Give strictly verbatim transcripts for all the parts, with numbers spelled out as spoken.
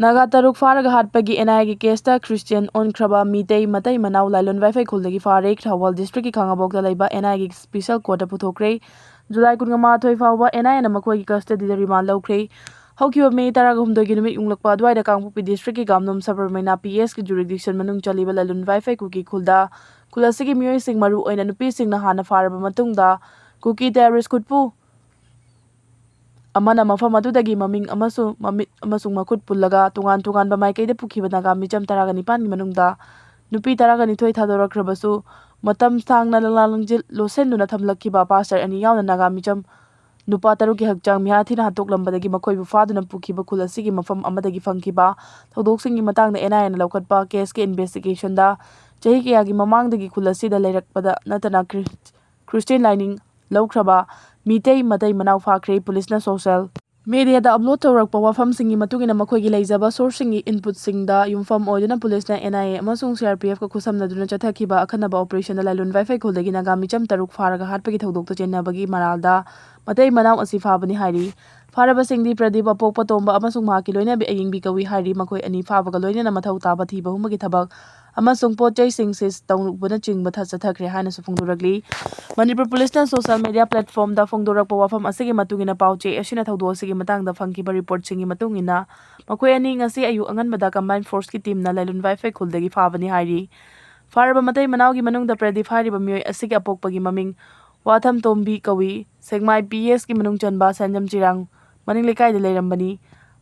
ꯅꯥꯒꯥ ꯇꯔꯨꯛ ꯐꯥꯔꯒ ꯍꯥꯠꯄꯒꯤ ꯑꯦꯟ ꯑꯥꯏ ꯑꯦꯒꯤ ꯀꯦꯁꯇ ꯈ꯭ꯔꯤꯁꯇꯤꯌꯟ ꯑꯣꯟꯈ꯭ꯔꯕ ꯃꯤꯇꯩ ꯃꯇꯩ ꯃꯅꯥꯎ ꯂꯥꯏꯂꯣꯟ ꯋꯥꯏꯐꯩ ꯈꯨꯜꯗꯒꯤ ꯐꯥꯔꯦ꯫ ꯊꯧꯕꯥꯜ ꯗꯤꯁꯇ꯭ꯔꯤꯛꯀꯤ ꯈꯥꯉꯕꯣꯛꯇ ꯂꯩꯕ ꯑꯦꯟ ꯑꯥꯏ ꯑꯦꯒꯤ ꯁ꯭ꯄꯦꯁꯦꯜ ꯀꯣꯔꯠꯇ ꯄꯨꯊꯣꯛꯈ꯭ꯔꯦ꯫ ꯖꯨꯂꯥꯏ ꯀꯨꯟꯃꯉꯥ ꯊꯣꯏ ꯐꯥꯎꯕ ꯑꯦꯟ ꯑꯥꯏ ꯑꯦꯅ ꯃꯈꯣꯏꯒꯤ ꯀꯁꯇꯗꯤꯗ ꯔꯤꯃꯥꯟ ꯂꯧꯈ꯭ꯔꯦ꯫ ꯍꯧꯈꯤꯕ ꯃꯦ ꯇꯔꯥꯍꯨꯝꯗꯣꯏꯒꯤ ꯅꯨꯃꯤꯠ ꯌꯨꯡꯂꯛꯄ ꯑꯗꯨꯋꯥꯏꯗ ꯀꯥꯡꯄꯣꯛꯄꯤ ꯗꯤꯁꯇ꯭ꯔꯤꯛꯀꯤ ꯒꯥꯝꯅꯣꯝ ꯁꯕꯔꯃꯩꯅꯥ ꯄꯤ ꯑꯦꯁꯀꯤ ꯖꯨꯔꯤꯗꯤꯛꯁꯟ ꯃꯅꯨꯡ ꯆꯜꯂꯤꯕ ꯂꯥꯏꯂꯣꯟ ꯋꯥꯏꯐꯩ ꯀꯨꯀꯤ ꯈꯨꯜꯗ ꯈꯨꯜ ꯑꯁꯤꯒꯤ ꯃꯤꯑꯣꯏꯁꯤꯡ, ꯃꯔꯨ ꯑꯣꯏꯅ ꯅꯨꯄꯤꯁꯤꯡꯅ ꯍꯥꯟꯅ ꯐꯥꯔꯕ ꯃꯇꯨꯡꯗ, ꯀꯨꯀꯤ ꯇꯦꯔꯣꯔꯤꯁ꯭ꯠ ꯈꯨꯠꯄꯨ ꯑꯃꯅ ꯃꯐꯝ ꯑꯗꯨꯗꯒꯤ ꯃꯃꯤꯡ ꯑꯃꯁꯨꯡ ꯃꯃꯤꯠ ꯑꯃꯁꯨꯡ ꯃꯈꯨꯠ ꯄꯨꯜꯂꯒ ꯇꯣꯉꯥꯟ ꯇꯣꯉꯥꯟꯕ ꯃꯥꯏꯀꯩꯗ ꯄꯨꯈꯤꯕ ꯅꯥꯒꯥ ꯃꯤꯆꯝ ꯇꯔꯥꯒ ꯅꯤꯄꯥꯟꯒꯤ ꯃꯅꯨꯡꯗ ꯅꯨꯄꯤ ꯇꯔꯥꯒ ꯅꯤꯊꯣꯏ ꯊꯥꯗꯣꯔꯛꯈ꯭ꯔꯕꯁꯨ, ꯃꯇꯝ ꯁꯥꯡꯅ ꯂꯪꯂꯥ ꯂꯪꯖꯤꯜ ꯂꯣꯠꯁꯤꯟꯗꯨꯅ ꯊꯝꯂꯛꯈꯤꯕ ꯄꯥꯁꯇꯔ ꯑꯅꯤ ꯌꯥꯎꯅ ꯅꯥꯒꯥ ꯃꯤꯆꯝ ꯅꯨꯄꯥ ꯇꯔꯨꯛꯀꯤ ꯍꯛꯆꯥꯡ ꯃꯤꯍꯥ ꯊꯤꯅ ꯍꯥꯠꯇꯣꯛꯂꯝꯕꯗꯒꯤ ꯃꯈꯣꯏꯕꯨ ꯐꯥꯗꯨꯅ ꯄꯨꯈꯤꯕ ꯈꯨꯜ ꯑꯁꯤꯒꯤ ꯃꯐꯝ ꯑꯃꯗꯒꯤ ꯐꯪꯈꯤꯕ ꯊꯧꯗꯣꯛꯁꯤꯡꯒꯤ ꯃꯇꯥꯡꯗ ꯑꯦꯟ ꯑꯥꯏ ꯑꯦꯅ ꯂꯧꯈꯠꯄ ꯀꯦꯁꯀꯤ ꯏꯟꯚꯦꯁꯇꯤꯒꯦꯁꯟꯗ ꯆꯍꯤ ꯀꯌꯥꯒꯤ ꯃꯃꯥꯡꯗꯒꯤ ꯈꯨꯜ ꯑꯁꯤꯗ ꯂꯩꯔꯛꯄꯗ ꯅꯠꯇꯅ ꯈ꯭ꯔꯤ-, ꯈ꯭ꯔꯤꯁꯇꯤꯌꯟ ꯂꯥꯏꯅꯤꯡ ꯂꯧꯈ꯭ꯔꯕ ꯃꯤꯇꯩ ꯃꯇꯩ ꯃꯅꯥꯎ ꯐꯥꯈ꯭ꯔꯦ꯫ ꯄꯨꯂꯤꯁꯅ ꯁꯣꯁꯦꯜ ꯃꯦꯗꯤꯌꯥꯗ ꯑꯞꯂꯣꯗ ꯇꯧꯔꯛꯄ ꯋꯥꯐꯝꯁꯤꯡꯒꯤ ꯃꯇꯨꯡ ꯏꯟꯅ ꯃꯈꯣꯏꯒꯤ ꯂꯩꯖꯕ ꯁꯣꯔꯁꯁꯤꯡꯒꯤ ꯏꯟꯄꯨꯠꯁꯤꯡꯗ ꯌꯨꯝꯐꯝ ꯑꯣꯏꯗꯨꯅ ꯄꯨꯂꯤꯁꯅ ꯑꯦꯟ ꯑꯥꯏ ꯑꯦ ꯑꯃꯁꯨꯡ ꯁꯤ ꯑꯥꯔ ꯄꯤ ꯑꯦꯐꯀ ꯈꯨꯠꯁꯝꯅꯗꯨꯅ ꯆꯠꯊꯈꯤꯕ ꯑꯈꯟꯅꯕ ꯑꯣꯄꯔꯦꯁꯟꯗ ꯂꯥꯏꯂꯣꯟ ꯋꯥꯏꯐꯩ ꯈꯨꯜꯗꯒꯤ ꯅꯥꯒꯥ ꯃꯤꯆꯝ ꯇꯔꯨꯛ ꯐꯥꯔꯒ ꯍꯥꯠꯄꯒꯤ ꯊꯧꯗꯣꯛꯇ ꯆꯦꯟꯅꯕꯒꯤ ꯃꯔꯥꯜꯗ ꯃꯇꯩ ꯃꯅꯥꯎ ꯑꯁꯤ ꯐꯥꯕꯅꯤ ꯍꯥꯏꯔꯤ꯫ ꯐꯥꯔꯕꯁꯤꯡꯗꯤ ꯄ꯭ꯔꯗꯤꯞ ꯑꯄꯣꯛꯄ ꯇꯣꯝꯕ ꯑꯃꯁꯨꯡ ꯃꯍꯥꯛꯀꯤ ꯂꯣꯏꯅꯕꯤ ꯑꯌꯤꯡꯕꯤ ꯀꯧꯏ ꯍꯥꯏꯔꯤ꯫ ꯃꯈꯣꯏ ꯑꯅꯤ ꯐꯥꯕꯒ ꯂꯣꯏꯅꯅ ꯃꯊꯧ ꯇꯥꯕ ꯊꯤꯕ ꯍꯨꯝꯕꯒꯤ ꯊꯕꯛ ꯑꯃꯁꯨꯡ ꯄꯣꯠ ꯆꯩꯁꯤꯡ ꯁꯤꯖ ꯇꯧꯕꯅꯆꯤꯡꯕ ꯊ-, ꯆꯠꯊꯈ꯭ꯔꯦ ꯍꯥꯏꯅꯁꯨ ꯐꯣꯡꯗꯣꯔꯛꯂꯤ꯫ ꯃꯅꯤꯄꯨꯔ ꯄꯨꯂꯤꯁꯅ ꯁꯣꯁꯦꯜ ꯃꯦꯗꯤꯌꯥ ꯄ꯭ꯂꯦꯠꯐꯣꯝꯗ ꯐꯣꯡꯗꯣꯔꯛꯄ ꯋꯥꯐꯝ ꯑꯁꯤꯒꯤ ꯃꯇꯨꯡ ꯏꯟꯅ ꯄꯥꯎ ꯆꯦ ꯑꯁꯤꯅ ꯊꯧꯗꯣꯛ ꯑꯁꯤꯒꯤ ꯃꯇꯥꯡꯗ ꯐꯪꯈꯤꯕ ꯔꯤꯄꯣꯔꯠꯁꯤꯡꯒꯤ ꯃꯇꯨꯡ ꯏꯟꯅ ꯃꯈꯣꯏ ꯑꯅꯤ ꯉꯁꯤ ꯑꯌꯨꯛ ꯑꯉꯟꯕꯗ ꯀꯝꯕꯥꯏꯟ ꯐꯣꯔꯁꯀꯤ ꯇꯤꯝꯅ ꯂꯥꯏꯂꯣꯟ ꯋꯥꯏꯐꯩ ꯈꯨꯜꯗꯒꯤ ꯐꯥꯕꯅꯤ ꯍꯥꯏꯔꯤ꯫ ꯐꯥꯔꯕ ꯃꯇꯩ ꯃꯅꯥꯎꯒꯤ ꯃꯅꯨꯡꯗ ꯄ꯭ꯔꯗꯤꯞ ꯍꯥꯏꯔꯤꯕ ꯃꯤꯑꯣꯏ ꯑꯁꯤꯒꯤ ꯑꯄꯣꯛꯄꯒꯤ ꯃꯃꯤꯡ ꯋꯥꯊꯝ ꯇꯣꯝꯕꯤ ꯀꯧꯏ꯫ ꯁꯦꯛꯃꯥꯏ ꯄꯤ ꯑꯦꯁꯀꯤ ꯃꯅꯨꯡ ꯆꯟꯕ ꯁꯦꯟꯖꯝ ꯆꯤꯔꯥꯡ ꯃꯅꯤꯡ ꯂꯩꯀꯥꯏꯗ ꯂꯩꯔꯝꯕꯅꯤ꯫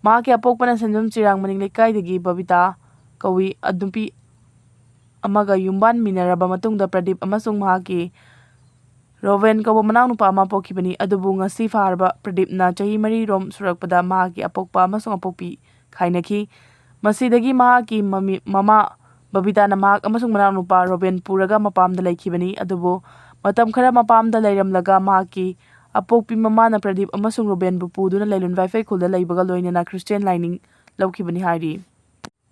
ꯃꯍꯥꯛꯀꯤ ꯑꯄꯣꯛꯄꯅ ꯁꯦꯟꯖꯝ ꯆꯤꯔꯥꯡ ꯃꯅꯤꯡ ꯂꯩꯀꯥꯏꯗꯒꯤ ꯕꯕꯤꯇꯥ ꯀꯧꯏ꯫ ꯑ, ꯅꯨꯄꯤ ꯑꯃꯒ ꯌꯨꯝꯕꯥꯟꯃꯤꯟꯅꯔꯕ ꯃꯇꯨꯡꯗ ꯄ꯭ꯔꯗꯤꯞ ꯑꯃꯁꯨꯡ ꯃꯍꯥꯛꯀꯤ ꯔꯣꯕꯦꯟ ꯀꯧꯕ ꯃꯅꯥꯎꯅꯨꯄꯥ ꯑꯃ ꯄꯣꯛꯈꯤꯕꯅꯤ꯫ ꯑꯗꯨꯕꯨ ꯉꯁꯤ ꯐꯥꯔꯕ ꯄ꯭ꯔꯗꯤꯞꯅ ꯆꯍꯤ ꯃꯔꯤ ꯔꯣꯝ ꯁꯨꯔꯛꯄꯗ ꯃꯍꯥꯛꯀꯤ ꯑꯄꯣꯛꯄ ꯑꯃꯁꯨꯡ ꯑꯄꯣꯛꯄꯤ ꯈꯥꯏꯅꯈꯤ꯫ ꯃꯁꯤꯗꯒꯤ ꯃꯍꯥꯛꯀꯤ ꯃꯃꯤ-, ꯃꯃꯥ ꯕꯕꯤꯇꯥꯅ ꯃꯍꯥꯛ ꯑꯃꯁꯨꯡ ꯃꯅꯥꯎꯅꯨꯄꯥ ꯔꯣꯕꯦꯟ ꯄꯨꯔꯒ ꯃꯄꯥꯝꯗ ꯂꯩꯈꯤꯕꯅꯤ꯫ ꯑꯗꯨꯕꯨ ꯃꯇꯝ ꯈꯔ ꯃꯄꯥꯝꯗ ꯂꯩꯔꯝꯂꯒ ꯃꯍꯥꯛꯀꯤ ꯑꯄꯣꯛꯄꯤ ꯃꯃꯥꯅ ꯄ꯭ꯔꯗꯤꯞ ꯑꯃꯁꯨꯡ ꯔꯣꯕꯦꯟꯕꯨ ꯄꯨꯗꯨꯅ ꯂꯩꯂꯨꯟ ꯋꯥꯏꯐꯩ ꯈꯨꯜꯗ ꯂꯩꯕꯒ ꯂꯣꯏꯅꯅ ꯈ꯭ꯔꯤꯁꯇꯤꯌꯥꯟ ꯂꯥꯏꯅꯤꯡ ꯂꯧꯈꯤꯕꯅꯤ ꯍꯥꯏꯔꯤ꯫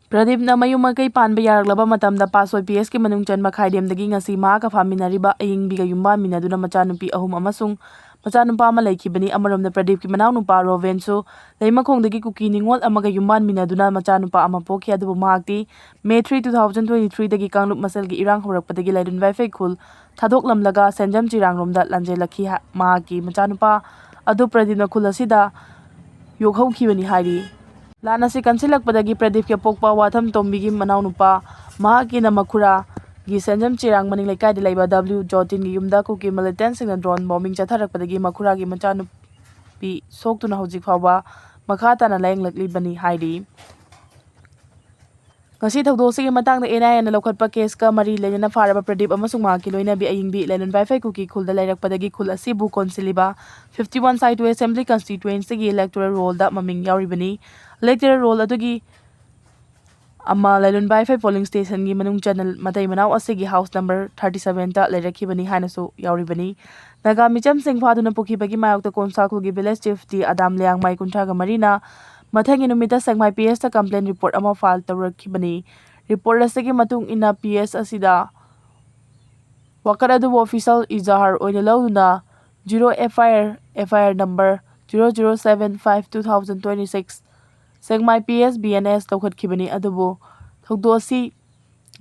ꯄ꯭ꯔꯗꯤꯞꯅ ꯃꯌꯨꯝ ꯃꯀꯩ ꯄꯥꯟꯕ ꯌꯥꯔꯛꯂꯕ ꯃꯇꯝꯗ ꯄꯥꯁꯣꯏ ꯄꯤ ꯑꯦꯁꯀꯤ ꯃꯅꯨꯡ ꯆꯟꯕ ꯈꯥꯏꯗꯦꯝꯗꯒꯤ ꯉꯁꯤ ꯃꯍꯥꯛꯀ ꯐꯥꯃꯤꯟꯅꯔꯤꯕ ꯑꯌꯤꯡꯕꯤꯒ ꯌꯨꯝꯕꯥꯟꯃꯤꯟꯅꯗꯨꯅ ꯃꯆꯥꯅꯨꯄꯤ ꯑꯍꯨꯝ ꯑꯃꯁꯨꯡ ꯃꯆꯥꯅꯨꯄꯥ ꯑꯃ ꯂꯩꯈꯤꯕꯅꯤ꯫ ꯑꯃꯔꯣꯝꯗ ꯄ꯭ꯔꯗꯤꯞꯀꯤ ꯃꯅꯥꯎꯅꯨꯄꯥ ꯔꯣꯕꯦꯟꯁꯨ ꯂꯩꯃꯈꯣꯡꯗꯒꯤ ꯀꯨꯀꯤ ꯅꯤꯉꯣꯜ ꯑꯃꯒ ꯌꯨꯝꯕꯥꯟꯃꯤꯟꯅꯗꯨꯅ ꯃꯆꯥꯅꯨꯄꯥ ꯑꯃ ꯄꯣꯛꯈꯤ꯫ ꯑꯗꯨꯕꯨ ꯃꯍꯥꯛꯇꯤ May three, two thousand twenty ꯊ꯭ꯔꯤꯗꯒꯤ ꯀꯥꯡꯂꯨꯞ ꯃꯁꯦꯜꯒꯤ ꯏꯔꯥꯡ ꯍꯧꯔꯛꯄꯗꯒꯤ ꯂꯥꯏꯔꯨꯟ ꯋꯥꯏꯐꯩ ꯈꯨꯜ ꯊꯥꯗꯣꯛꯂꯝꯂꯒ ꯁꯦꯟꯖꯝ ꯆꯤꯔꯥꯡꯂꯣꯝꯗ ꯂꯥꯟꯖꯦꯜꯂꯛꯈꯤ꯫ ꯍꯥ-, ꯃꯍꯥꯛꯀꯤ ꯃꯆꯥꯅꯨꯄꯥ ꯑꯗꯨ ꯄ꯭ꯔꯗꯤꯞꯅ ꯈꯨꯜ ꯑꯁꯤꯗ ꯌꯣꯛꯍꯧꯈꯤꯕꯅꯤ ꯍꯥꯏꯔꯤ꯫ ꯂꯥꯟ ꯑꯁꯤ ꯀꯟꯁꯤꯜꯂꯛꯄꯗꯒꯤ ꯄ꯭ꯔꯗꯤꯞꯀꯤ ꯑꯄꯣꯛꯄ ꯋꯥꯊꯝ ꯇꯣꯝꯕꯤꯒꯤ ꯃꯅꯥꯎꯅꯨꯄꯥ ꯃꯍꯥꯛꯀꯤꯅ ꯃꯈꯨꯔꯥꯒꯤ ꯁꯦꯟꯖꯝ ꯆꯤꯔꯥꯡ ꯃꯅꯤꯡ ꯂꯩꯀꯥꯏꯗ ꯂꯩꯕ ꯗꯕ꯭ꯂꯤꯎ ꯖꯣꯇꯤꯟꯒꯤ ꯌꯨꯝꯗ ꯀꯨꯀꯤ ꯃꯤꯂꯤꯇꯦꯟꯁꯤꯡꯅ ꯗ꯭ꯔꯣꯟ ꯕꯣꯝꯕꯤꯡ ꯆꯠꯊꯔꯛꯄꯗꯒꯤ ꯃꯈꯨꯔꯥꯒꯤ ꯃꯆꯥꯅꯨꯄꯤ ꯁꯣꯛꯇꯨꯅ ꯍꯧꯖꯤꯛ ꯐꯥꯎꯕ ꯃꯈꯥ ꯇꯥꯅ ꯂꯥꯌꯦꯡꯂꯛꯂꯤꯕꯅꯤ ꯍꯥꯏꯔꯤ꯫ ꯉꯁꯤ ꯊꯧꯗꯣꯛ ꯑꯁꯤꯒꯤ ꯃꯇꯥꯡꯗ ꯑꯦꯟ ꯑꯥꯏ ꯑꯦꯅ ꯂꯧꯈꯠꯄ ꯀꯦꯁꯀ ꯃꯔꯤ ꯂꯩꯅꯅ ꯐꯥꯔꯕ ꯄ꯭ꯔꯗꯤꯞ ꯑꯃꯁꯨꯡ ꯃꯍꯥꯛꯀꯤ ꯂꯣꯏꯅꯕꯤ ꯑꯌꯤꯡꯕꯤ ꯂꯥꯏꯔꯨꯟ ꯋꯥꯏꯐꯩ ꯀꯨꯀꯤ ꯈꯨꯜꯗ ꯂꯩꯔꯛꯄꯗꯒꯤ ꯈꯨꯜ ꯑꯁꯤꯕꯨ ꯀꯣꯟꯁꯤꯜꯂꯤꯕ ꯐꯤꯐꯇꯤ ꯋꯥꯟ ꯁꯥꯏꯠ ꯋꯦꯁ ꯑꯦꯁꯦꯝꯕ꯭ꯂꯤ ꯀꯟꯁꯇꯤꯇ꯭ꯋꯦꯟꯁꯤꯒꯤ ꯏꯂꯦꯛꯇꯣꯔꯦꯜ ꯔꯣꯜꯗ ꯃꯃꯤꯡ ꯌꯥꯎꯔꯤꯕꯅꯤ꯫ ꯏꯂꯦꯛꯇꯣꯔꯦꯜ ꯔꯣꯜ ꯑꯗꯨꯒꯤ ꯑꯃ ꯂꯥꯏꯔꯨꯟ ꯋꯥꯏꯐꯩ ꯄꯣꯂꯤꯡ ꯁ꯭ꯇꯦꯁꯟꯒꯤ ꯃꯅꯨꯡ ꯆꯟꯅ ꯃꯇꯩ ꯃꯅꯥꯎ ꯑꯁꯤꯒꯤ ꯍꯥꯎꯁ ꯅꯝꯕꯔ ꯊꯥꯔꯇꯤ ꯁꯚꯦꯟꯗ ꯂꯩꯔꯛꯈꯤꯕꯅꯤ ꯍꯥꯏꯅꯁꯨ ꯌꯥꯎꯔꯤꯕꯅꯤ꯫ ꯅꯥꯒꯥ ꯃꯤꯆꯝꯁꯤꯡ ꯐꯥꯗꯨꯅ ꯄꯨꯈꯤꯕꯒꯤ ꯃꯥꯌꯣꯛꯇ ꯀꯣꯟꯁꯥ ꯈꯨꯜꯒꯤ ꯚꯤꯂꯦꯖ ꯆꯤꯐꯇꯤ ꯑꯗꯥꯝ ꯂꯤꯌꯥꯡꯃꯥꯏ ꯀꯨꯟꯊ꯭ꯔꯥꯒ ꯃꯔꯤꯅ ꯃꯊꯪꯒꯤ ꯅꯨꯃꯤꯠꯇ ꯁꯦꯛꯃꯥꯏ ꯄꯤ ꯑꯦꯁꯇ ꯀꯝꯄ꯭ꯂꯦꯟ ꯔꯤꯄꯣꯔꯠ ꯑꯃ ꯐꯥꯏꯜ ꯇꯧꯔꯛꯈꯤꯕꯅꯤ꯫ ꯔꯤꯄꯣꯔꯠ ꯑꯁꯤꯒꯤ ꯃꯇꯨꯡ ꯏꯟꯅ ꯄꯤ ꯑꯦꯁ ꯑꯁꯤꯗ ꯋꯥꯀꯠ ꯑꯗꯨꯕꯨ ꯑꯣꯐꯤꯁꯤꯌꯦꯜ ꯏꯖꯥꯍꯔ ꯑꯣꯏꯅ ꯂꯧꯗꯨꯅ zero F I R, F I R number zero zero seven five two thousand twenty six, Sekmai P S B N S ꯂꯧꯈꯠꯈꯤꯕꯅꯤ꯫ ꯑꯗꯨꯕꯨ ꯊꯧꯗꯣꯛ ꯑꯁꯤ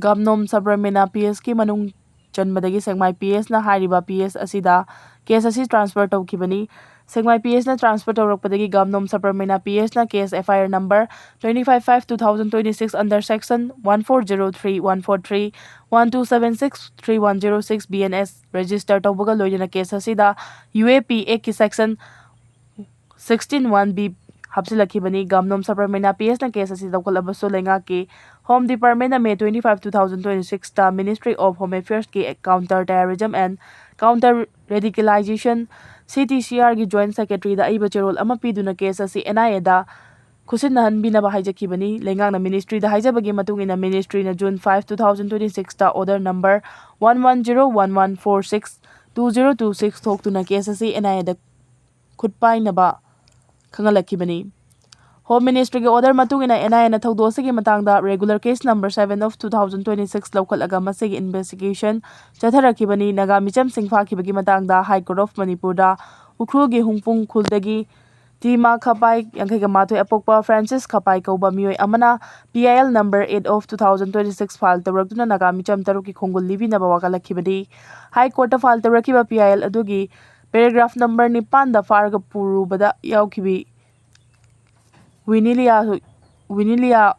ꯒꯥꯝꯅꯣꯝ ꯁꯕꯔꯃꯦꯅꯥ ꯄꯤ ꯑꯦꯁꯀꯤ ꯃꯅꯨꯡ ꯆꯟꯕꯗꯒꯤ ꯁꯦꯛꯃꯥꯏ ꯄꯤ ꯑꯦꯁꯅ ꯍꯥꯏꯔꯤꯕ ꯄꯤ ꯑꯦꯁ ꯑꯁꯤꯗ ꯀꯦꯁ ꯑꯁꯤ ꯇ꯭ꯔꯥꯟꯁꯐꯔ ꯇꯧꯈꯤꯕꯅꯤ꯫ ꯁꯦꯛꯃꯥꯏ ꯄꯤ ꯑꯦꯁꯅ ꯇ꯭ꯔꯥꯟꯁꯐꯔ ꯇꯧꯔꯛꯄꯗꯒꯤ ꯒꯥꯝꯅꯣꯝ ꯁꯕꯔꯃꯦꯅꯥ ꯄꯤ ꯑꯦꯁꯅ case F I R number twenty five five two thousand twenty six under section one four zero three, one four three, one two seven six, three one zero six B N S register ꯇꯧꯕꯒ ꯂꯣꯏꯅꯅ case ꯑꯁꯤꯗ U A P ꯑꯦꯛꯀꯤ section sixteen one B ꯍꯥꯞꯆꯤꯜꯂꯛꯈꯤꯕꯅꯤ꯫ Gamnom Saparmeina P ꯑꯦꯁꯅ case ꯑꯁꯤ ꯂꯧꯈꯠꯂꯕꯁꯨ ꯂꯩꯉꯥꯛꯀꯤ home ꯗꯤꯄꯥꯔꯠꯃꯦꯟꯅ May twenty five, two thousand twenty ꯁꯤꯛꯁꯇ Ministry of Home Affairs ꯀꯤ Counter Terrorism and Counter Radicalization, C T C R ꯒꯤ ꯖꯣꯏꯟꯠ ꯁꯦꯀ꯭ꯔꯦꯇꯔꯤꯗ ꯑꯏꯕ ꯆꯦꯔꯣꯜ ꯑꯃ ꯄꯤꯗꯨꯅ ꯀꯦꯁ ꯑꯁꯤ ꯑꯦꯟ ꯑꯥꯏ ꯑꯦꯗ ꯈꯨꯠꯁꯤꯟꯅꯍꯟꯕꯤꯅꯕ ꯍꯥꯏꯖꯈꯤꯕꯅꯤ꯫ ꯂꯩꯉꯥꯛꯅ ꯃꯤꯅꯤꯁꯇ꯭ꯔꯤꯗ ꯍꯥꯏꯖꯕꯒꯤ ꯃꯇꯨꯡ ꯏꯟꯅ ꯃꯤꯅꯤꯁꯇ꯭ꯔꯤꯅ June five, two thousand twenty ꯁꯤꯛꯁꯇ order number one one zero one one four six two zero two six ꯊꯣꯛꯇꯨꯅ ꯀꯦꯁ ꯑꯁꯤ ꯑꯦꯟ ꯑꯥꯏ ꯑꯦꯗ ꯈꯨꯠ ꯄꯥꯏꯅꯕ ꯈꯪꯍꯜꯂꯛꯈꯤꯕꯅꯤ꯫ Home Ministry ꯒꯤ order ꯃꯇꯨꯡ ꯏꯟꯅ N I A ꯅ ꯊꯧꯗꯣꯛ ꯑꯁꯤꯒꯤ ꯃꯇꯥꯡꯗ regular case number seven of two thousand twenty-six ꯂꯧꯈꯠꯂꯒ ꯃꯁꯤꯒꯤ investigation ꯆꯠꯊꯔꯛꯈꯤꯕꯅꯤ꯫ ꯅꯥꯒꯥ ꯃꯤꯆꯝꯁꯤꯡ ꯐꯥꯈꯤꯕꯒꯤ ꯃꯇꯥꯡꯗ High Court of ꯃꯅꯤꯄꯨꯔꯗ ꯎꯈ꯭ꯔꯨꯜꯒꯤ ꯍꯨꯡꯄꯨꯡ ꯈꯨꯜꯗꯒꯤ ꯇꯤꯃꯥ ꯈꯄꯥꯏ, ꯌꯥꯡꯈꯩꯒ ꯃꯥꯊꯣꯏ ꯑꯄꯣꯛꯄ ꯐ꯭ꯔꯥꯟꯁꯤꯁ ꯈꯄꯥꯏ ꯀꯧꯕ ꯃꯤꯑꯣꯏ ꯑꯃꯅ P I L number eight of two thousand twenty-six file ꯇꯧꯔꯛꯇꯨꯅ Naga ꯃꯤꯆꯝ ꯇꯔꯨꯛꯀꯤ ꯈꯣꯡꯒꯨꯜ ꯂꯤꯕꯤꯅꯕ ꯋꯥꯀꯠꯂꯛꯈꯤꯕꯅꯤ꯫ High Court ꯇ file ꯇꯧꯔꯛꯈꯤꯕ P I L ꯑꯗꯨꯒꯤ paragraph number ꯅꯤꯄꯥꯟꯗ ꯐꯥꯔꯒ ꯄꯨꯔꯨꯕꯗ ꯌꯥꯎꯈꯤꯕꯤ ꯋꯤꯅꯤꯂꯤꯌꯥ, ꯋꯤꯅꯤꯂꯤꯌꯥ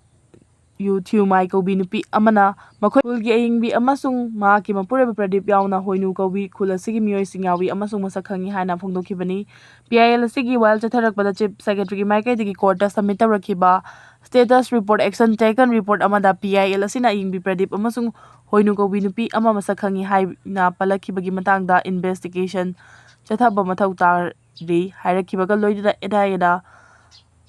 ꯌꯨ ꯊꯤꯌꯨꯃꯥꯏ ꯀꯧꯕꯤ ꯅꯨꯄꯤ ꯑꯃꯅ ꯃꯈꯣꯏ ꯈꯨꯜꯒꯤ ꯑꯏꯪꯕꯤ ꯑꯃꯁꯨꯡ ꯃꯍꯥꯛꯀꯤ ꯃꯄꯨꯔꯣꯏꯕ ꯄ꯭ꯔꯗꯤꯞ ꯌꯥꯎꯅ ꯍꯣꯏꯅꯨ ꯀꯧꯕꯤ ꯈꯨꯜ ꯑꯁꯤꯒꯤ ꯃꯤꯑꯣꯏꯁꯤꯡ ꯌꯥꯎꯏ ꯑꯃꯁꯨꯡ ꯃꯁꯛ ꯈꯪꯉꯤ ꯍꯥꯏꯅ ꯐꯣꯡꯗꯣꯛꯈꯤꯕꯅꯤ꯫ P I L ꯑꯁꯤꯒꯤ file ꯆꯠꯊꯔꯛꯄꯗ Chief Secretary ꯒꯤ ꯃꯥꯏꯀꯩꯗꯒꯤ court ꯇ submit ꯇꯧꯔꯛꯈꯤꯕ status report, action taken report ꯑꯃꯗ P I L ꯑꯁꯤꯅ ꯑꯏꯪꯕꯤ ꯄ꯭ꯔꯗꯤꯞ ꯑꯃꯁꯨꯡ ꯍꯣꯏꯅꯨ ꯀꯧꯕꯤ ꯅꯨꯄꯤ ꯑꯃ ꯃꯁꯛ ꯈꯪꯉꯤ ꯍꯥꯏꯅ ꯄꯜꯂꯛꯈꯤꯕꯒꯤ ꯃꯇꯥꯡꯗ investigation ꯆꯠꯊꯕ ꯃꯊꯧ ꯇꯥꯔꯤ ꯍꯥꯏꯔꯛꯈꯤꯕꯒ ꯂꯣꯏꯅꯅ N I A ꯗ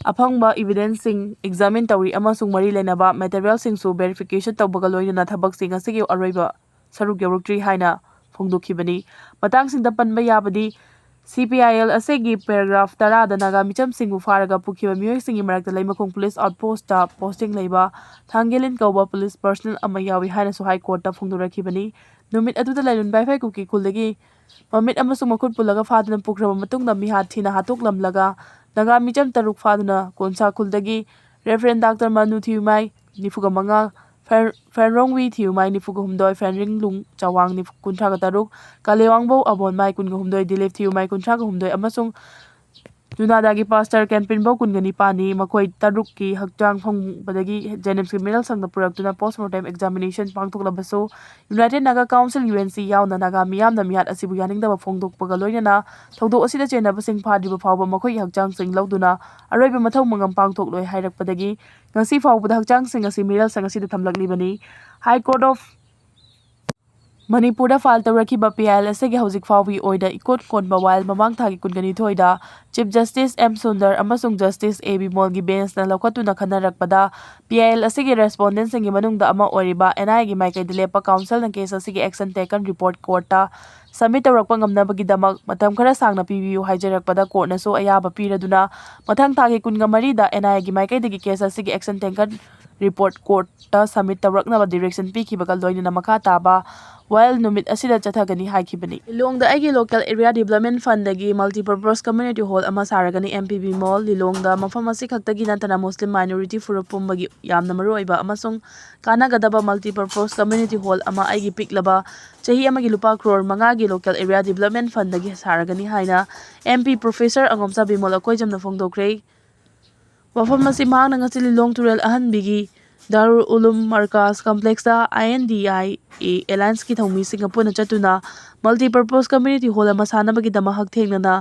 ꯑꯐꯪꯕ evidence ꯁꯤꯡ examine ꯇꯧꯔꯤ ꯑꯃꯁꯨꯡ ꯃꯔꯤ ꯂꯩꯅꯕ material ꯁꯤꯡꯁꯨ verification ꯇꯧꯕꯒ ꯂꯣꯏꯅꯅ ꯊꯕꯛꯁꯤꯡ ꯑꯁꯤꯒꯤ ꯑꯔꯣꯏꯕ ꯁꯔꯨꯛ ꯌꯧꯔꯛꯇ꯭ꯔꯤ ꯍꯥꯏꯅ ꯐꯣꯡꯗꯣꯛꯈꯤꯕꯅꯤ꯫ ꯃꯇꯥꯡꯁꯤꯡꯗ ꯄꯟꯕ ꯌꯥꯕꯗꯤ, C P I L ꯑꯁꯤꯒꯤ paragraph ꯇꯔꯥꯗ ꯅꯥꯒꯥ ꯃꯤꯆꯝꯁꯤꯡꯕꯨ ꯐꯥꯔꯒ ꯄꯨꯈꯤꯕ ꯃꯤꯑꯣꯏꯁꯤꯡꯒꯤ ꯃꯔꯛꯇ ꯂꯩꯃꯈꯣꯡ police outpost ꯇ posting ꯂꯩꯕ ꯊꯥꯡꯒꯦꯂꯤꯟ ꯀꯧꯕ police personnel ꯑꯃ ꯌꯥꯎꯏ ꯍꯥꯏꯅꯁꯨ High Court ꯇ ꯐꯣꯡꯗꯣꯔꯛꯈꯤꯕꯅꯤ꯫ ꯅꯨꯃꯤꯠ ꯑꯗꯨꯗ ꯂꯥꯏꯔꯨꯟ ꯕꯥꯏꯐꯥꯏ ꯀꯨꯀꯤ ꯈꯨꯜꯗꯒꯤ ꯃꯃꯤꯠ ꯑꯃꯁꯨꯡ ꯃꯈꯨꯠ ꯄꯨꯜꯂꯒ ꯐꯥꯗꯨꯅ ꯄꯨꯈ꯭ꯔꯕ ꯃꯇꯨꯡꯗ ꯃꯤꯍꯥꯠ ꯊꯤꯅ ꯍꯥꯠꯇꯣꯛꯂꯝꯂꯒ ꯅꯥꯒꯥ ꯃꯤꯆꯝ ꯇꯔꯨꯛ ꯐꯥꯗꯨꯅ ꯀꯣꯟꯁꯥ ꯈꯨꯜꯗꯒꯤ Reverend Doctor ꯃꯅꯨ ꯊꯤꯌꯨꯃꯥꯏ, ꯅꯤꯐꯨꯒ ꯃꯉꯥ, ꯐꯦꯟ-, ꯐꯦꯟꯔꯣꯡꯋꯤ ꯊꯤꯌꯨꯃꯥꯏ, ꯅꯤꯐꯨꯒ ꯍꯨꯝꯗꯣꯏ, ꯐꯦꯟꯔꯤꯡꯂꯨꯡ ꯆꯋꯥꯡ, ꯅꯤꯐꯨ, ꯀꯨꯟꯊ꯭ꯔꯥꯒ ꯇꯔꯨꯛ, ꯀꯥꯂꯦꯋꯥꯡꯕꯧ ꯑꯕꯣꯟꯃꯥꯏ, ꯀꯨꯟꯒ ꯍꯨꯝꯗꯣꯏ, ꯗꯤꯂꯤꯞ ꯊꯤꯌꯨꯃꯥꯏ, ꯀꯨꯟꯊ꯭ꯔꯥꯒ ꯍꯨꯝꯗꯣꯏ ꯑꯃꯁꯨꯡ ꯖꯨꯅꯥꯗꯥꯒꯤ pastor ꯀꯦꯟꯄꯤꯟꯕꯧ, ꯀꯨꯟꯒ ꯅꯤꯄꯥꯟꯅꯤ꯫ ꯃꯈꯣꯏ ꯇꯔꯨꯛꯀꯤ ꯍꯛꯆꯥꯡ ꯐꯪꯕꯗꯒꯤ JNIMS ꯀꯤ ꯃꯤꯔꯜ ꯁꯪꯗ ꯄꯨꯔꯛꯇꯨꯅ post mortem examination ꯄꯥꯡꯊꯣꯛꯂꯕꯁꯨ, United Naga Council, U N C, ꯌꯥꯎꯅ ꯅꯥꯒꯥ ꯃꯤꯌꯥꯝꯅ ꯃꯤꯍꯥꯠ ꯑꯁꯤꯕꯨ ꯌꯥꯅꯤꯡꯗꯕ ꯐꯣꯡꯗꯣꯛꯄꯒ ꯂꯣꯏꯅꯅ ꯊꯧꯗꯣꯛ ꯑꯁꯤꯗ ꯆꯦꯟꯅꯕꯁꯤꯡ ꯐꯥꯗ꯭ꯔꯤꯕ ꯐꯥꯎꯕ ꯃꯈꯣꯏꯒꯤ ꯍꯛꯆꯥꯡꯁꯤꯡ ꯂꯧꯗꯨꯅ ꯑꯔꯣꯏꯕ ꯃꯊꯧ ꯃꯉꯝ ꯄꯥꯡꯊꯣꯛꯂꯣꯏ ꯍꯥꯏꯔꯛꯄꯗꯒꯤ ꯉꯁꯤ ꯐꯥꯎꯕꯗ ꯍꯛꯆꯥꯡꯁꯤꯡ ꯑꯁꯤ ꯃꯤꯔꯜ ꯁꯪ ꯑꯁꯤꯗ ꯊꯝꯂꯛꯂꯤꯕꯅꯤ꯫ High Court of ꯃꯅꯤꯄꯨꯔꯗ ꯐꯥꯏꯜ ꯇꯧꯔꯛꯈꯤꯕ ꯄꯤ ꯑꯥꯏ ꯑꯦꯜ ꯑꯁꯤꯒꯤ ꯍꯧꯖꯤꯛ ꯐꯥꯎꯕꯒꯤ ꯑꯣꯏꯅ ꯏꯀꯣꯟ ꯀꯣꯟꯕ ꯋꯥꯌꯦꯜ ꯃꯃꯥꯡ ꯊꯥꯒꯤ ꯀꯨꯟꯒꯅꯤꯊꯣꯏꯗ ꯆꯤꯐ ꯖꯁꯇꯤꯁ ꯑꯦꯝ ꯁꯨꯟꯗꯔ ꯑꯃꯁꯨꯡ ꯖꯁꯇꯤꯁ ꯑꯦ ꯕꯤꯃꯣꯜꯒꯤ ꯕꯦꯟꯁꯅ ꯂꯧꯈꯠꯇꯨꯅ ꯈꯟꯅꯔꯛꯄꯗ, ꯄꯤ ꯑꯥꯏ ꯑꯦꯜ ꯑꯁꯤꯒꯤ ꯔꯦꯁꯄꯣꯟꯗꯦꯟꯁꯤꯡꯒꯤ ꯃꯅꯨꯡꯗ ꯑꯃ ꯑꯣꯏꯔꯤꯕ ꯑꯦꯟ ꯑꯥꯏ ꯑꯦꯒꯤ ꯃꯥꯏꯀꯩꯗ ꯂꯦꯞꯄ ꯀꯥꯎꯟꯁꯤꯜꯅ ꯀꯦꯁ ꯑꯁꯤꯒꯤ action taken report courtꯇ submit ꯇꯧꯔꯛꯄ ꯉꯝꯅꯕꯒꯤꯗꯃꯛ ꯃꯇꯝ ꯈꯔ ꯁꯥꯡꯅ ꯄꯤꯕꯤꯌꯨ ꯍꯥꯏꯖꯔꯛꯄꯗ, ꯀꯣꯔꯠꯅꯁꯨ ꯑꯌꯥꯕ ꯄꯤꯔꯗꯨꯅ ꯃꯊꯪ ꯊꯥꯒꯤ ꯀꯨꯟꯒ ꯃꯔꯤꯗ ꯑꯦꯟ ꯑꯥꯏ ꯑꯦꯒꯤ ꯃꯥꯏꯀꯩꯗꯒꯤ ꯀꯦꯁ ꯑꯁꯤꯒꯤ action taken report ꯀꯣꯔꯠꯇ submit ꯇꯧꯔꯛꯅꯕ ꯗꯤꯔꯦꯛꯁꯟ ꯄꯤꯈꯤꯕꯒ ꯂꯣꯏꯅꯅ ꯃꯈꯥ ꯇꯥꯕ ꯋꯥꯌꯦꯜ ꯅꯨꯃꯤꯠ ꯑꯁꯤꯗ ꯆꯠꯊꯒꯅꯤ ꯍꯥꯏꯈꯤꯕꯅꯤ꯫ ꯂꯤꯂꯣꯡꯗ ꯑꯩꯒꯤ local area development fundꯗꯒꯤ multipurpose community hall ꯑꯃ ꯁꯥꯔꯒꯅꯤ꯫ ꯑꯦꯝ ꯄꯤ ꯕꯤꯃꯣꯜ, ꯂꯤꯂꯣꯡꯗ ꯃꯐꯝ ꯑꯁꯤ ꯈꯛꯇꯒꯤ ꯅꯠꯇꯅ ꯃꯨꯁꯂꯤꯝ minority ꯐꯨꯔꯨꯞ ꯄꯨꯝꯕꯒꯤ ꯌꯥꯝꯅ ꯃꯔꯨꯑꯣꯏꯕ ꯑꯃꯁꯨꯡ ꯀꯥꯟꯅꯒꯗꯕ multipurpose community hall ꯑꯃ ꯑꯩꯒꯤ ꯄꯤꯛꯂꯕ ꯆꯍꯤ ꯑꯃꯒꯤ ꯂꯨꯄꯥ ꯀ꯭ꯔꯣꯔ ꯃꯉꯥꯒꯤ local area development fundꯗꯒꯤ ꯁꯥꯔꯒꯅꯤ ꯍꯥꯏꯅ ꯑꯦꯝ ꯄꯤ professor ꯑꯉꯣꯝꯆꯥ ꯕꯤꯃꯣꯜ ꯑꯀꯣꯏꯖꯝꯅ ꯐꯣꯡꯗꯣꯛꯈ꯭ꯔꯦ꯫ ꯋꯥꯐꯝ ꯑꯁꯤ ꯃꯍꯥꯛꯅ ꯉꯁꯤ ꯂꯤꯂꯣꯡ ꯇꯨꯔꯦꯜ ꯑꯍꯟꯕꯤꯒꯤ ꯗꯥꯔꯨꯜ ꯎꯂꯨꯝ ꯃꯔꯀꯥꯖ complexꯇ I N D I A allianceꯀꯤ ꯊꯧꯃꯤꯁꯤꯡꯒ ꯄꯨꯟꯅ ꯆꯠꯇꯨꯅ multipurpose community hall ꯑꯃ ꯁꯥꯅꯕꯒꯤꯗꯃꯛ ꯍꯛꯊꯦꯡꯅꯅ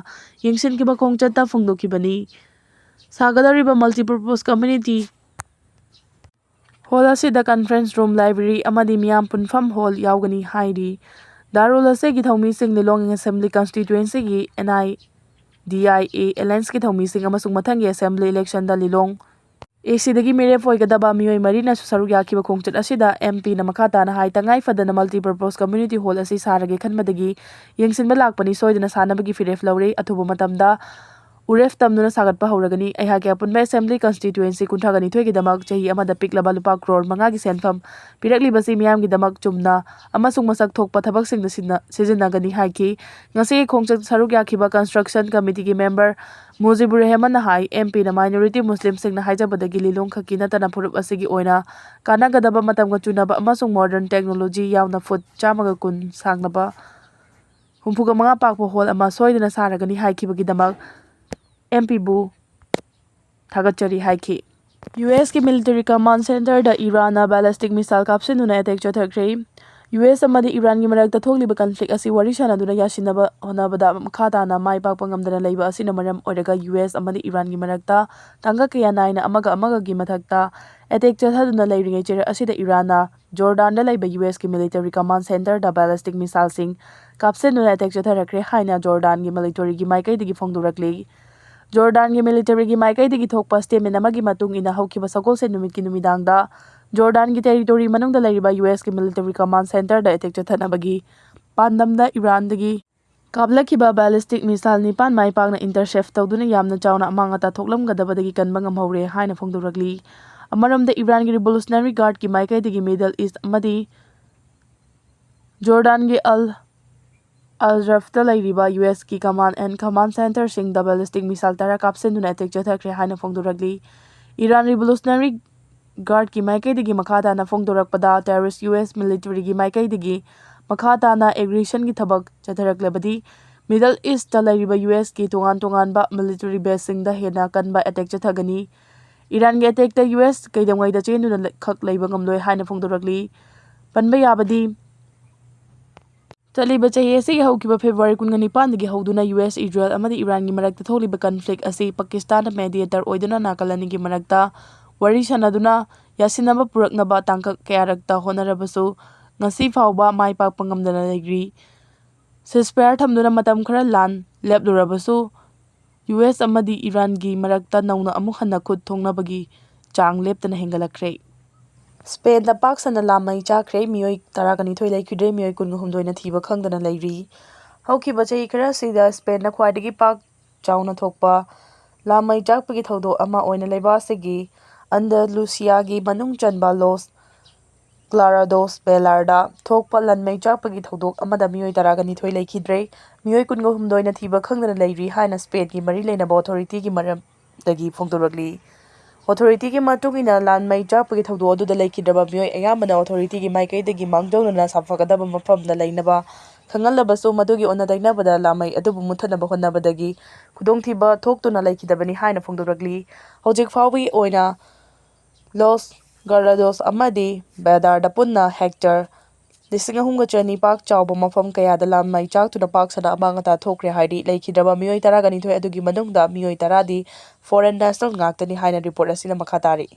ꯌꯦꯡꯁꯤꯟꯈꯤꯕ ꯈꯣꯡꯆꯠꯇ ꯐꯣꯡꯗꯣꯛꯈꯤꯕꯅꯤ꯫ ꯁꯥꯒꯗꯧꯔꯤꯕ multipurpose community hall ꯑꯁꯤꯗ conference room, library ꯑꯃꯗꯤ ꯃꯤꯌꯥꯝ ꯄꯨꯟꯐꯝ hall ꯌꯥꯎꯒꯅꯤ ꯍꯥꯏꯔꯤ꯫ ꯗꯥꯔꯨꯜ ꯑꯁꯤꯒꯤ ꯊꯧꯃꯤꯁꯤꯡ ꯂꯤꯂꯣꯡ assembly constituencyꯒꯤ N I D I A allianceꯀꯤ ꯊꯧꯃꯤꯁꯤꯡ ꯑꯃꯁꯨꯡ ꯃꯊꯪꯒꯤ assembly electionꯗ ꯂꯤꯂꯣꯡ A Cꯗꯒꯤ ꯃꯤꯔꯦꯞ ꯑꯣꯏꯒꯗꯕ ꯃꯤꯑꯣꯏ ꯃꯔꯤꯅꯁꯨ ꯁꯔꯨꯛ ꯌꯥꯈꯤꯕ ꯈꯣꯡꯆꯠ ꯑꯁꯤꯗ M Pꯅ ꯃꯈꯥ ꯇꯥꯅ ꯍꯥꯏ, ꯇꯉꯥꯏ ꯐꯗꯅ multipurpose community hall ꯑꯁꯤ ꯁꯥꯔꯒꯦ ꯈꯟꯕꯗꯒꯤ ꯌꯦꯡꯁꯤꯟꯕ ꯂꯥꯛꯄꯅꯤ, ꯁꯣꯏꯗꯅ ꯁꯥꯅꯕꯒꯤ ꯐꯤꯔꯦꯞ ꯂꯧꯔꯦ꯫ ꯑꯊꯨꯕ ꯃꯇꯝꯗ ꯎꯔꯦꯞ ꯇꯝꯗꯨꯅ ꯁꯥꯒꯠꯄ ꯍꯧꯔꯒꯅꯤ꯫ ꯑꯩꯍꯥꯛꯀꯤ ꯑꯄꯨꯟꯕ assembly constituency ꯀꯨꯟꯊ꯭ꯔꯥꯒꯅꯤꯊꯣꯏꯒꯤꯗꯃꯛ ꯆꯍꯤ ꯑꯃꯗ ꯄꯤꯛꯂꯕ ꯂꯨꯄꯥ ꯀ꯭ꯔꯣꯔ ꯃꯉꯥꯒꯤ ꯁꯦꯟꯐꯝ ꯄꯤꯔꯛꯂꯤꯕꯁꯤ ꯃꯤꯌꯥꯝꯒꯤꯗꯃꯛ ꯆꯨꯝꯅ ꯑꯃꯁꯨꯡ ꯃꯁꯛ ꯊꯣꯛꯄ ꯊꯕꯛꯁꯤꯡꯗ ꯁꯤꯖꯤꯟꯅ-, ꯁꯤꯖꯤꯟꯅꯒꯅꯤ ꯍꯥꯏꯈꯤ꯫ ꯉꯁꯤꯒꯤ ꯈꯣꯡꯆꯠ ꯁꯔꯨꯛ ꯌꯥꯈꯤꯕ construction committeeꯒꯤ member ꯃꯨꯖꯤꯕꯨꯔ ꯔꯦꯍꯃꯟꯅ ꯍꯥꯏ, M Pꯅ minority ꯃꯨꯁꯂꯤꯝꯁꯤꯡꯅ ꯍꯥꯏꯖꯕꯗꯒꯤ ꯂꯤꯂꯣꯡ ꯈꯛꯀꯤ ꯅꯠꯇꯅ ꯐꯨꯔꯨꯞ ꯑꯁꯤꯒꯤ ꯑꯣꯏꯅ ꯀꯥꯟꯅꯒꯗꯕ ꯃꯇꯝꯒ ꯆꯨꯅꯕ ꯑꯃꯁꯨꯡ modern technology ꯌꯥꯎꯅ ꯐꯨꯠ ꯆꯥꯝꯃꯒ ꯀꯨꯟ ꯁꯥꯡꯂꯕ ꯍꯨꯝꯐꯨꯒ ꯃꯉꯥ ꯄꯥꯛꯄ hall ꯑꯃ ꯁꯣꯏꯗꯅ ꯁꯥꯔꯒꯅꯤ ꯍꯥꯏꯈꯤꯕꯒꯤꯗꯃꯛ M Pꯕꯨ ꯊꯥꯒꯠꯆꯔꯤ ꯍꯥꯏꯈꯤ꯫ U Sꯀꯤ military command centreꯗ ꯏꯔꯥꯟꯅ ballistic missile ꯀꯥꯞꯁꯤꯟꯗꯨꯅ attack ꯆꯠꯊꯈ꯭ꯔꯦ꯫ U S ꯑꯃꯗꯤ ꯏꯔꯥꯟꯒꯤ ꯃꯔꯛꯇ ꯊꯣꯛꯂꯤꯕ conflict ꯑꯁꯤ ꯋꯥꯔꯤ ꯁꯥꯟꯅꯗꯨꯅ ꯌꯥꯁꯤꯟꯅꯕ ꯍꯣꯠꯅꯕꯗ ꯃꯈꯥ ꯇꯥꯅ ꯃꯥꯏ ꯄꯥꯛꯄ ꯉꯝꯗꯅ ꯂꯩꯕ ꯑꯁꯤꯅ ꯃꯔꯝ ꯑꯣꯏꯔꯒ U S ꯑꯃꯗꯤ ꯏꯔꯥꯟꯒꯤ ꯃꯔꯛꯇ ꯇꯥꯡꯀꯛ ꯀꯌꯥ ꯅꯥꯏꯅ ꯑꯃꯒ ꯑꯃꯒꯒꯤ ꯃꯊꯛꯇ attack ꯆꯠꯊꯗꯨꯅ ꯂꯩꯔꯤꯉꯩ ꯆꯩꯔꯛ ꯑꯁꯤꯗ ꯏꯔꯥꯟꯅ ꯖꯣꯔꯗꯥꯟꯗ ꯂꯩꯕ ꯌꯨ ꯑꯦꯁꯀꯤ ꯃꯤꯂꯤꯇꯔꯤ ꯀꯃꯥꯟ ꯁꯦꯟꯇꯔꯗ ꯕꯦꯂꯤꯁꯇꯤꯛ ꯃꯤꯁꯥꯏꯜꯁꯤꯡ ꯀꯥꯞꯁꯤꯟꯗꯨꯅ ꯑꯦꯇꯦꯛ ꯆꯠꯊꯔꯛꯈ꯭ꯔꯦ ꯍꯥꯏꯅ ꯖꯣꯔꯗꯥꯟꯒꯤ ꯃꯤꯂꯤꯇꯔꯤꯒꯤ ꯃꯥꯏꯀꯩꯗꯒꯤ ꯐꯣꯡꯗꯣꯔꯛꯂꯤ꯫ ꯖꯣꯔꯗꯥꯟꯒꯤ ꯃꯤꯂꯤꯇꯔꯤꯒꯤ ꯃꯥꯏꯀꯩꯗꯒꯤ ꯊꯣꯛꯄ ꯁ꯭ꯇꯦꯠꯃꯦꯟ ꯑꯃꯒꯤ ꯃꯇꯨꯡ ꯏꯟꯅ, ꯍꯧꯈꯤꯕ ꯁꯒꯣꯜꯁꯦꯟ ꯅꯨꯃꯤꯠꯀꯤ ꯅꯨꯃꯤꯗꯥꯡꯗ ꯖꯣꯔꯗꯥꯟꯒꯤ ꯇꯦꯔꯤꯇꯣꯔꯤ ꯃꯅꯨꯡꯗ ꯂꯩꯔꯤꯕ ꯌꯨ ꯑꯦꯁꯀꯤ ꯃꯤꯂꯤꯇꯔꯤ ꯀꯃꯥꯟ ꯁꯦꯟꯇꯔꯗ ꯑꯦꯇꯦꯛ ꯆꯠꯊꯅꯕꯒꯤ ꯄꯥꯟꯗꯝꯗ ꯏꯔꯥꯟꯗꯒꯤ ꯀꯥꯞꯂꯛꯈꯤꯕ ꯕꯦꯂꯤꯁꯇꯤꯛ ꯃꯤꯁꯥꯏꯜ ꯅꯤꯄꯥꯟ ꯃꯥꯏ ꯄꯥꯛꯅ ꯏꯟꯇꯔꯁꯦꯞ ꯇꯧꯗꯨꯅ ꯌꯥꯝꯅ ꯆꯥꯎꯅ ꯑꯃꯥꯡ ꯑꯇꯥ ꯊꯣꯛꯂꯝꯒꯗꯕꯗꯒꯤ ꯀꯟꯕ ꯉꯝꯍꯧꯔꯦ ꯍꯥꯏꯅ ꯐꯣꯡꯗꯣꯔꯛꯂꯤ꯫ ꯑꯃꯔꯣꯝꯗ, ꯏꯔꯥꯟꯒꯤ ꯔꯤꯚꯣꯂꯨꯁꯅꯔꯤ ꯒꯥꯔꯗꯀꯤ ꯃꯥꯏꯀꯩꯗꯒꯤ ꯃꯤꯗꯜ ꯏꯁ꯭ꯠ ꯑꯃꯗꯤ ꯖꯣꯔꯗꯥꯟꯒꯤ ꯑꯜ ꯑꯖꯔꯐꯇ ꯂꯩꯔꯤꯕ ꯌꯨ ꯑꯦꯁꯀꯤ ꯀꯃꯥꯟ ꯑꯦꯟ ꯀꯃꯥꯟ ꯁꯦꯟꯇꯔꯁꯤꯡꯗ ꯕꯦꯂꯤꯁꯇꯤꯛ ꯃꯤꯁꯥꯏꯜ ꯇꯔꯥ ꯀꯥꯞꯁꯤꯟꯗꯨꯅ ꯑꯦꯇꯦꯛ ꯆꯠꯊꯈ꯭ꯔꯦ ꯍꯥꯏꯅ ꯐꯣꯡꯗꯣꯔꯛꯂꯤ꯫ ꯏꯔꯥꯟ ꯔꯤꯚꯣꯂꯨꯁꯅꯔꯤ ꯒꯥꯔꯗꯀꯤ ꯃꯥꯏꯀꯩꯗꯒꯤ ꯃꯈꯥ ꯇꯥꯅ ꯐꯣꯡꯗꯣꯔꯛꯄꯗ, ꯇꯦꯔꯣꯔꯤꯁ꯭ꯠ ꯌꯨ ꯑꯦꯁ ꯃꯤꯂꯤꯇꯔꯤꯒꯤ ꯃꯥꯏꯀꯩꯗꯒꯤ ꯃꯈꯥ ꯇꯥꯅ ꯑꯦꯒ꯭ꯔꯦꯁꯟꯒꯤ ꯊꯕꯛ ꯆꯠꯊꯔꯛꯂꯕꯗꯤ, ꯃꯤꯗꯜ ꯏꯁ꯭ꯠꯇ ꯂꯩꯔꯤꯕ ꯌꯨ ꯑꯦꯁꯀꯤ ꯇꯣꯉꯥꯟ ꯇꯣꯉꯥꯟꯕ ꯃꯤꯂꯤꯇꯔꯤ ꯕꯦꯁꯁꯤꯡꯗ ꯍꯦꯟꯅ ꯀꯟꯕ ꯑꯦꯇꯦꯛ ꯆꯠꯊꯒꯅꯤ꯫ ꯏꯔꯥꯟꯒꯤ ꯑꯦꯇꯦꯛꯇ ꯌꯨ ꯑꯦꯁ ꯀꯩꯗꯧꯉꯩꯗ ꯆꯦꯟꯗꯨꯅ ꯂꯩ-, ꯈꯛ ꯂꯩꯕ ꯉꯝꯂꯣꯏ ꯍꯥꯏꯅ ꯐꯣꯡꯗꯣꯔꯛꯂꯤ꯫ ꯄꯟꯕ ꯌꯥꯕꯗꯤ, ꯆꯠꯂꯤꯕ ꯆꯍꯤ ꯑꯁꯤꯒꯤ ꯍꯧꯈꯤꯕ ꯐꯦꯕ꯭ꯔꯨꯋꯥꯔꯤ ꯀꯨꯟꯒ ꯅꯤꯄꯥꯟꯗꯒꯤ ꯍꯧꯗꯨꯅ ꯌꯨ ꯑꯦꯁ, ꯏꯖꯔꯦꯜ ꯑꯃꯗꯤ ꯏꯔꯥꯟꯒꯤ ꯃꯔꯛꯇ ꯊꯣꯛꯂꯤꯕ ꯀꯟꯐ꯭ꯂꯤꯛ ꯑꯁꯤ ꯄꯥꯀꯤꯁꯇꯥꯟꯅ ꯃꯦꯗꯤꯌꯦꯇꯔ ꯑꯣꯏꯗꯨꯅ ꯅꯥꯀꯜ ꯑꯅꯤꯒꯤ ꯃꯔꯛꯇ ꯋꯥꯔꯤ ꯁꯥꯅꯗꯨꯅ ꯌꯥꯁꯤꯟꯅꯕ ꯄꯨꯔꯛꯅꯕ ꯇꯥꯡꯀꯛ ꯀꯌꯥꯔꯛꯇ ꯍꯣꯠꯅꯔꯕꯁꯨ ꯉꯁꯤ ꯐꯥꯎꯕ ꯃꯥꯏ ꯄꯥꯛꯄ ꯉꯝꯗꯅ ꯂꯩꯔꯤ꯫ ꯁꯤꯖꯐꯥꯌꯔ ꯊꯝꯗꯨꯅ ꯃꯇꯝ ꯈꯔ ꯂꯥꯟ ꯂꯦꯞꯂꯨꯔꯕꯁꯨ, ꯌꯨ ꯑꯦꯁ ꯑꯃꯗꯤ ꯏꯔꯥꯟꯒꯤ ꯃꯔꯛꯇ ꯅꯧꯅ ꯑꯃꯨꯛ ꯍꯟꯅ ꯈꯨꯠ ꯊꯣꯛꯅꯕꯒꯤ ꯆꯥꯡ ꯂꯦꯞꯇꯅ ꯍꯦꯟꯒꯠꯂꯛꯈ꯭ꯔꯦ꯫ ꯁ꯭ꯄꯦꯟꯗ ꯄꯥꯛ ꯁꯟꯅ ꯂꯥꯟ ꯃꯩ ꯆꯥꯛꯈ꯭ꯔꯦ, ꯃꯤꯑꯣꯏ ꯇꯔꯥꯒ ꯅꯤꯊꯣꯏ ꯂꯩꯈꯤꯗ꯭ꯔꯦ, ꯃꯤꯑꯣꯏ ꯀꯨꯟꯒ ꯍꯨꯝꯗꯣꯏꯅ ꯊꯤꯕ ꯈꯪꯗꯅ ꯂꯩꯔꯤ꯫ ꯍꯧꯈꯤꯕ ꯆꯍꯤ ꯈꯔ ꯑꯁꯤꯗ ꯁ꯭ꯄꯦꯟꯗ ꯈ꯭ꯋꯥꯏꯗꯒꯤ ꯄꯥꯛ ꯆꯥꯎꯅ ꯊꯣꯛꯄ ꯂꯥꯟ ꯃꯩ ꯆꯥꯛꯄꯒꯤ ꯊꯧꯗꯣꯛ ꯑꯃ ꯑꯣꯏꯅ ꯂꯩꯕꯥꯛ ꯑꯁꯤꯒꯤ ꯑꯟꯗꯂꯨꯁꯤꯌꯥꯒꯤ ꯃꯅꯨꯡ ꯆꯟꯕ ꯂꯣꯁ ꯀ꯭ꯂꯥꯔꯥꯗꯣꯁ ꯕꯦꯂꯥꯔꯗ ꯊꯣꯛꯄ ꯂꯥꯟ ꯃꯩ ꯆꯥꯛꯄꯒꯤ ꯊꯧꯗꯣꯛ ꯑꯃꯗ ꯃꯤꯑꯣꯏ ꯇꯔꯥꯒ ꯅꯤꯊꯣꯏ ꯂꯩꯈꯤꯗ꯭ꯔꯦ, ꯃꯤꯑꯣꯏ ꯀꯨꯟꯒ ꯍꯨꯝꯗꯣꯏꯅ ꯊꯤꯕ ꯈꯪꯗꯅ ꯂꯩꯔꯤ ꯍꯥꯏꯅ ꯁ꯭ꯄꯦꯟꯒꯤ ꯃꯔꯤ ꯂꯩꯅꯕ ꯑꯣꯊꯣꯔꯤꯇꯤꯒꯤ ꯃꯔꯝꯗꯒꯤ ꯐꯣꯡꯗꯣꯔꯛꯂꯤ꯫ ꯑꯣꯊꯣꯔꯤꯇꯤꯒꯤ ꯃꯇꯨꯡ ꯏꯟꯅ, ꯂꯥꯟ ꯃꯩ ꯆꯥꯛꯄꯒꯤ ꯊꯧꯗꯣꯛ ꯑꯗꯨꯗ ꯂꯩꯈꯤꯗ꯭ꯔꯕ ꯃꯤꯑꯣꯏ ꯑꯌꯥꯝꯕꯅ ꯑꯣꯊꯣꯔꯤꯇꯤꯒꯤ ꯃꯥꯏꯀꯩꯗꯒꯤ ꯃꯥꯡꯖꯧꯅꯅ ꯁꯥꯐꯒꯗꯕ ꯃꯐꯝꯗ ꯂꯩꯅꯕ ꯈꯪꯍꯜꯂꯕꯁꯨ, ꯃꯗꯨꯒꯤ ꯑꯣꯟꯅ ꯇꯩꯅꯕꯗ ꯂꯥꯟꯃꯩ ꯑꯗꯨꯕꯨ ꯃꯨꯠꯊꯠꯅꯕ ꯍꯣꯠꯅꯕꯗꯒꯤ ꯈꯨꯗꯣꯡꯊꯤꯕ ꯊꯣꯛꯇꯨꯅ ꯂꯩꯈꯤꯗꯕꯅꯤ ꯍꯥꯏꯅ ꯐꯣꯡꯗꯣꯔꯛꯂꯤ꯫ ꯍꯧꯖꯤꯛ ꯐꯥꯎꯕꯒꯤ ꯑꯣꯏꯅ ꯂꯣꯁ ꯒꯥꯔꯥꯗꯣꯁ ꯑꯃꯗꯤ ꯕꯦꯗꯥꯔꯗ ꯄꯨꯟꯅ ꯍꯦꯛꯇꯔ ꯂꯤꯁꯤꯡ ꯑꯍꯨꯝꯒ ꯆꯅꯤ ꯄꯥꯛ ꯆꯥꯎꯕ ꯃꯐꯝ ꯀꯌꯥꯗ ꯂꯥꯟ ꯃꯩ ꯆꯥꯛꯇꯨꯅ ꯄꯥꯛ ꯁꯟꯅ ꯑꯃꯥꯡ ꯑꯇꯥ ꯊꯣꯛꯈ꯭ꯔꯦ ꯍꯥꯏꯔꯤ꯫ ꯂꯩꯈꯤꯗ꯭ꯔꯕ ꯃꯤꯑꯣꯏ ꯇꯔꯥꯒ ꯅꯤꯊꯣꯏ ꯑꯗꯨꯒꯤ ꯃꯅꯨꯡꯗ ꯃꯤꯑꯣꯏ ꯇꯔꯥꯗꯤ ꯐꯣꯔꯦꯟ ꯅꯦꯁꯅꯦꯜ ꯉꯥꯛꯇꯅꯤ ꯍꯥꯏꯅ ꯔꯤꯄꯣꯔꯠ ꯑꯁꯤꯅ ꯃꯈꯥ ꯇꯥꯔꯤ꯫